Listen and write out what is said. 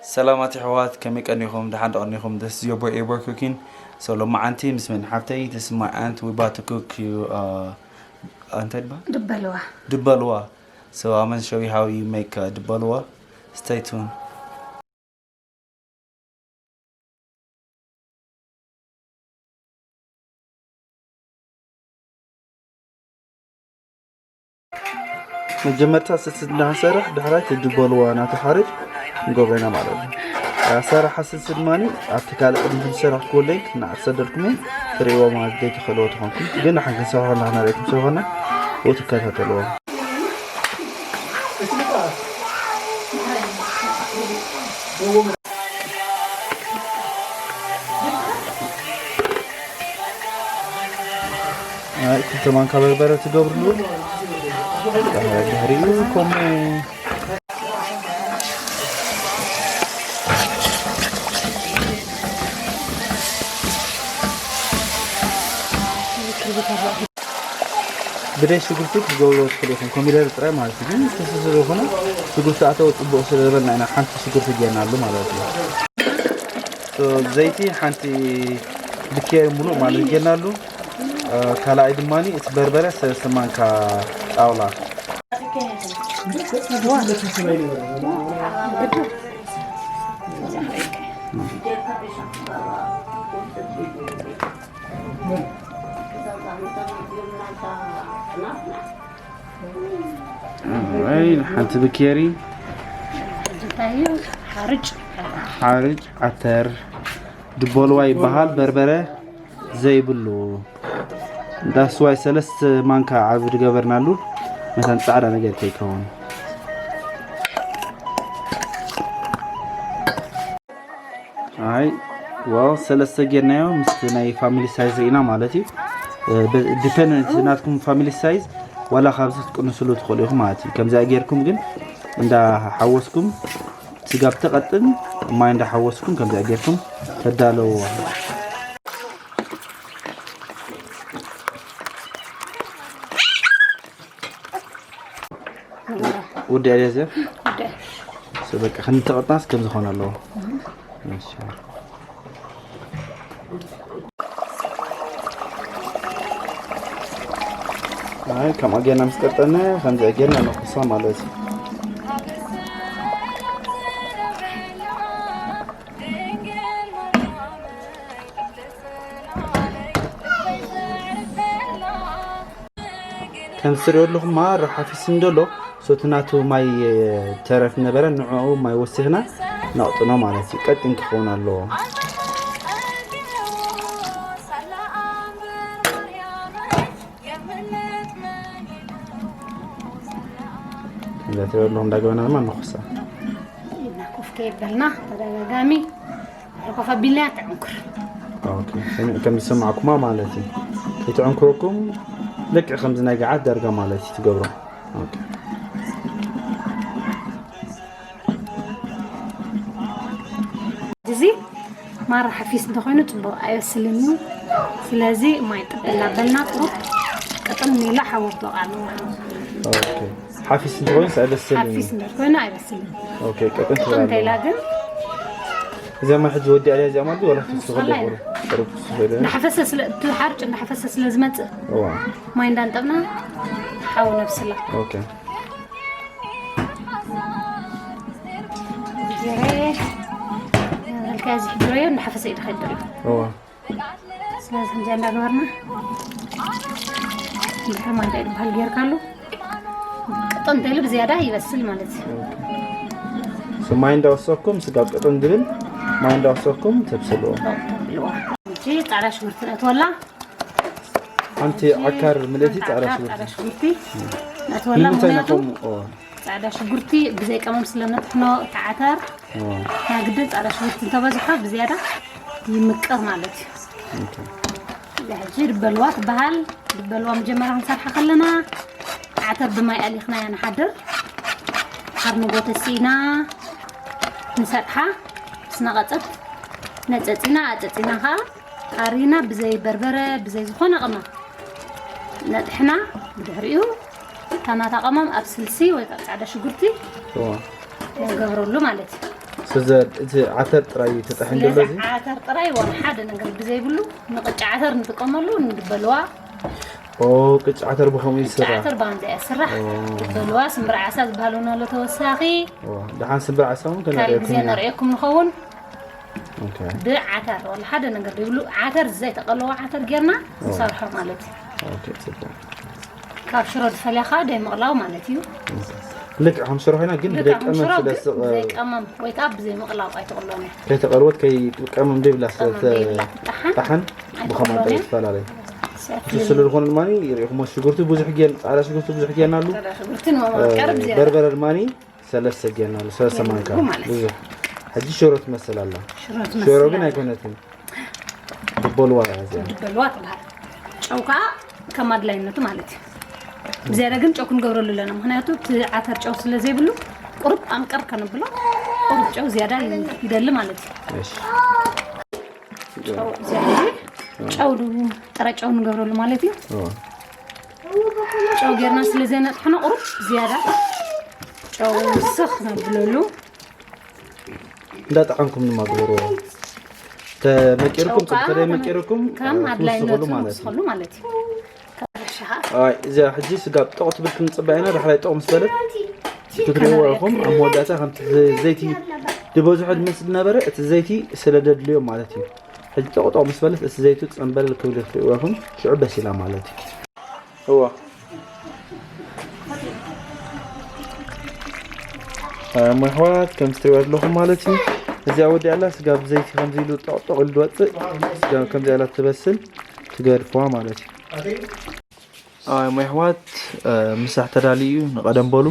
ሰላማት የሕዋት፣ ከመይ ቀኒኹም? ደሓን ዶ ቀኒኹም? This is your boy Abor Cooking. So ሎማዓንቲ ምስ መን ሓፍተይ? This is my aunt. We about to cook you, uh, እንታይ ድባ? ድበልዋ። ድበልዋ. So I'm gonna show you how you make, uh, ድበልዋ. Stay tuned. መጀመርታ ስልሲ እናሰራሕ፣ ዳሕራይ ትድበልዋ ናተሓርድ ንገብረና ማለት እዩ። ኣሰራሓ ስልሲ ድማ ኣብቲ ካልእ ቅድሚ ክንሰርሕ ክወለይ እናሰደድኩም ትርእይዎ ማለት ዘይትኽእልዎ ትኾንኩም። ግን ንሓን ክንሰርሖ እናኽነርእኩም ስለኾነ ብኡ ትከታተልዎ። ክልተ ማንካ በርበረ ትገብርሉ። ድሕሪኡ ከም ብደይ ሽጉርቲ ክትገብርዎ ትኽእሉ ኢኹም፣ ኮሚደረ ጥራይ ማለት እዩ። ግን እቲ ስለዝኾነ ሽጉርቲ ኣተወ ጽቡቕ ስለ ዝበልና ኢና ሓንቲ ሽጉርቲ ጌርናሉ ማለት እዩ። So ዘይቲ ሓንቲ ብኬሪ ሙሉእ ማለት ጌርናሉ። ካልኣይ ድማ እቲ በርበረ ሰለስተ ማንካ ጣውላ። ሓንቲ ብኬሪ ሓርጭ ዓተር ድቦልዋ ይበሃል። በርበረ ዘይብሉ ዳስዋይ ሰለስተ ማንካ ዓቢ ዝገበርናሉ መታን ጻዕዳ ነገር ከይከውን። ኣይ ዋው ሰለስተ ጌርናዮ ምስቲ ናይ ፋሚሊ ሳይዝ ርኢና ማለት እዩ። ዲፔንደንት ናትኩም ፋሚሊ ሳይዝ ዋላ ካብዚ ክትቅንስሉ ትኽእሉ ኢኹም ማለት እዩ። ከምዚኣ ጌርኩም ግን እንዳሓወስኩም ስጋ ብተቐጥን ማይ እንዳሓወስኩም ከምዚኣ ጌርኩም ተዳለውዋ። ውዲ ኣልያዘ በቃ ክንተቐጥናስ ከም ዝኾነ ኣለዎ። ኣይ ከም ኣጌና ምስ ቀጠነ ከምዚ ኣጌና ነኩሳ ማለት እዩ። ከም ትሪኦ ኣለኹም ማራ ሓፊስ እንደሎ ሶቲ ናቱ ማይ ተረፍ ነበረ ንዕኡ ማይ ወሲኽና ነቕጥኖ ማለት እዩ። ቀጢን ክኸውን ኣለዎ። እዛ ትሪኦ ኣለኹም እንዳገበና ድማ ንኹሳ። ኢና ኮፍ ከየበልና ተደጋጋሚ ኮፍ ኣቢልና ትዕንኩር። ከም ዝሰማዕኩማ ማለት እዩ። ይትዕንኩረኩም ልክዕ ከምዚ ናይ ገዓት ዳርጋ ማለት እዩ ትገብሮ። እዚ ማራ ሓፊስ እንተኾይኑ ፅቡቕ ኣይበስልን እዩ። ስለዚ ማይ ጥብ እናበልና ቁሩብ ቅጥን ኢላ ሓወት በቃ ኣለዎ። ሓፊስ እንተኾይኑ ኣይበስልን እዩ። ሓፊስ እንተኾይኑ ኣይበስልን። ቅጥን እንተይላ ግን እዚኣ ማይ ሕጂ ወዲኣ እያ እዚኣ ማለት ወላ ክትወስድ ትኽእል ቁሩብ ክትወስድ ትኽእል። እናሓፈሰ ስለ እቲ ሓርጭ እናሓፈሰ ስለ ዝመፅእ እዋ ማይ እንዳንጠብና ሓው ነብስላ። ኦኬ። ገይረ በልካ እዚ ሕድረዮ እናሓፈሰ ኢድካ ይድረዮ። እዋ ስለዚ ከምዚኣ እንዳገበርና እንድሕር ማንታይ ዝበሃል ጌርካሉ ቅጥን ተይሉ ብዝያዳ ይበስል ማለት እዩ። ስማይ እንዳወሰኩም ስጋብ ቅጥን ድብል ማይ እንዳወሰኩም ተብስልዎ። ተብልዋ። እጂ ጻዕዳ ሽጉርቲ ነእትወላ። ሓንቲ ዓካር ምልእቲ ጻዕዳ ሽጉርቲ። ጻዕዳ ሽጉርቲ ነእትወላ። ንምንታይ ምክንያቱ ናኹም? ኦ። ጻዕዳ ሽጉርቲ ብዘይ ቀመም ስለ ነጥሕኖ ተዓተር። ኦ። ናይ ግድን ጻዕዳ ሽጉርቲ እንተበዝሖ ብዝያዳ ይምቅር ማለት እዩ። ኦኬ። እዛ ሕጂ ድበልዋ ትበሃል። ድበልዋ መጀመርያ ክንሰርሓ ከለና ዓተር ብማይ ኣሊኽና ኢና ንሓድር። ድሓር ንጎ ተሲእና ንሰጥሓ። ምስ ነቐጸት ነጸጺና ኣጸጺና ኸኣ ኣሪና ብዘይ በርበረ ብዘይ ዝኾነ ቅመም ነጥሕና። ብድሕሪኡ እታ ናታ ቅመም ኣብ ስልሲ ወይ ከዓ ጻዕዳ ሽጉርቲ እዋ። ንገብረሉ ማለት እዩ። ስዘ እቲ ዓተር ጥራይ እዩ ተጣሒኑ ዘሎ ስለዚ እዚ ዓተር ጥራይ ዋላ ሓደ ነገር ብዘይብሉ ንቅጫ ዓተር ንጥቀመሉ ንድበልዋ ኦ ቅጫ ዓተር ብኸምኡ ቅጫ ይስራሕ ዓተር ባንዛ እያ ስራሕ ድበልዋ ስምብር ዓሳ ዝበሃሉ ኣሎ ተወሳኺ ኦ ደሓን ስምብር ዓሳ እውን ካልእ ግዜ ከነርእየኩም ኢና ነርእየኩም ንኸውን ኦኬ ብዓተር ዋላ ሓደ ነገር ዘይብሉ ዓተር ዘይተቐለወ ዓተር ጌርና ንሰርሖ ማለት እዩ ኦኬ ጽቡቅ ካብ ሽሮ ዝፈልያ ከዓ ደይ ምቕላው ማለት እዩ ልክዕ ከም ሽሮ ኮይና ግን ልክዕ ከም ብደቀመም ሽሮ ስለ ግን ዘይቀመም ወይ ከዓ ብዘይ ምቕላው ኣይትቕሎን እያ ከይተቐልወት ከይቀመም ዘይብላ ስለ ቀመም ዘይብላ ጥሓን ጠሓን ብኸማን ኣይትቕሎን እያ ይፈላለዩ ሰፍ እቲ ስለ ዝኾነ ድማ ይሪኢኹሞ ሽጉርቲ ብዙሕ ጌር ፃዕዳ ሽጉርቲ ብዙሕ ጌርና ኣሉ ሽጉርቲ ንምቕራብ ቀርብ ዝያዳ በርበረ ድማ ሰለስተ ጌርና ኣሉ ሰለስተ ማንካ ይርጉ ማለት እዩ። ብዙሕ ሕጂ ሽሮ ትመስል ኣላ ሽሮ ሽሮ ግን ትመስል ኣይኮነትን ድበልዋ እያ እዚኣ ድበልዋ ትበሃል ጨው ከዓ ከም ኣድላይነቱ ማለት እዩ ዝያዳ ግን ጨው ክንገብረሉ ኣለና ምክንያቱ እቲ ዓተር ጨው ስለ ዘይብሉ ቁሩብ ኣምቀር ከነብሎ ቁሩብ ጨው ዝያዳ ይደሊ ማለት እዩ እሺ ጨው ዝያዳ ጨው ዱ- ጥረ ጨው ንገብረሉ ማለት እዩ ኦ ጨው ጌርና ስለ ዘይነጥሕኖ ቁሩብ ዝያዳ ጨው ስኽ ነብለሉ እንዳጠዓምኩም ድማ ግበርዎ ተመቂርኩም ጨው ከዓ ተደይ መቂርኩም ከም ኣድላይነቱ ማለት እዩ ንወስኸሉ ማለት እዩ ካብ ርሻኻ ኣይ እዚኣ ሕጂ ስጋ ጥቕ ትብል ክንፅበ ኢና ዳሕራይ ጥቕ ምስ በለት ክትሪእዎ ኢኹም ኣብ መወዳእታ ከምቲ ዘይቲ ዝበዝሖ ዝመስል ነበረ እቲ ዘይቲ ስለ ደድልዮ ማለት እዩ ሕጂ ጥቕጥቕ ምስ በለት እቲ ዘይቱ ፀንበለል ክብል ክትሪእዎ ኢኹም ሽዑ በሲላ ማለት እዩ እዋ እሞ ኣሕዋት ከምዚ ትሪእዎ ኣለኹም ማለት እዩ እዚኣ ወዲኣ ኣላ ስጋ ብዘይቲ ከምዚ ኢሉ ጠቕጠቕ ኢሉ ዝወፅእ ስጋ ከምዚ ኣላ ትበስል ትገድፍዋ ማለት እዩ ኣይ ሞ ኣሕዋት ምሳሕ ተዳልዩ እዩ ንቐደም በሉ